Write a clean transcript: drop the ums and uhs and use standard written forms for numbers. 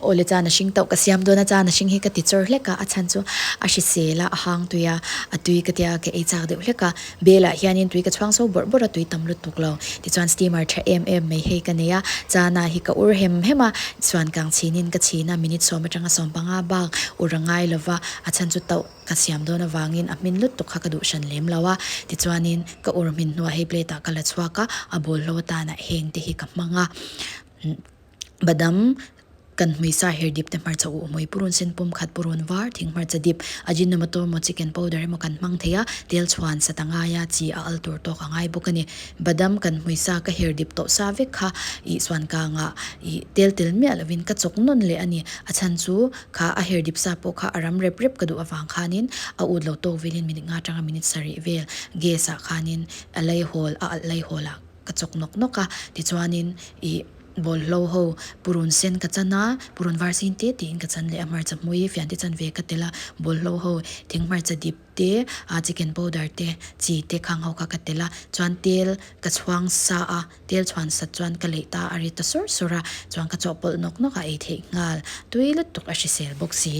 Awle chana hring tauh ka siam dawn a, chana hring hi ka ti chawr hlek a, a chhan chu a hrisel a, a hang tui a, a tui ka tia ka ei chak deuh hlek a, bel ah hianin tui ka chhuang so bawrh bawrh a, tui tam lutuk lo. Tichuan steamer tha em em mai hei ka nei a, chana hi ka ur hem hem a, chuan kang chhinin ka chhin a, minute sawm atanga 15 bak ur a ngai lova, a chhan chu tauh ka siam dawn avangin a hmin lutuk kha ka duh hran lem lo a, tichuanin ka ur hmin hnuah hei plate ah ka la chhuak a, a bawlhlo atanah heng te hi ka hmang a. Badam kan hmuisa her dip te hmarcha uh hmui purun sen pum khat purun var thing hmarcha dip ajinomoto emaw chicken powder emaw kan hmang thei a tel chhuan sat a ngai a chi a al tur tawk a ngai bawk a ni. Badam kan hmuisa ka her dip tawh sa vek kha ih chuan kangah ih tel tel miah lovin ka chawk nawn leh a ni. A chhan chu kha a her dip sa pawh kha a ram rep rep ka duh avang khanin a ut lo tawk velin minute nga atanga minute sarih vel gas ah khanin a laihawl a alh laihawl ah ka chawk nawk nawk a tichuanin ih bawlhlo ho purun sen ka chan a purun var sin te tiin ka chan leh a hmarcha hmui fian te chan ve ka tel a bawlhlo ho thing hmarcha dip te ah chicken powder te chi te khang ho kha ka tel a chuan tel ka chhuang sa a tel chhuan sat chuan ka leih ta a ri ta sawr sawr a chuan ka chawhpawlh nawk nawk a ei theih nghal tui lutuk a hrisel bawk si.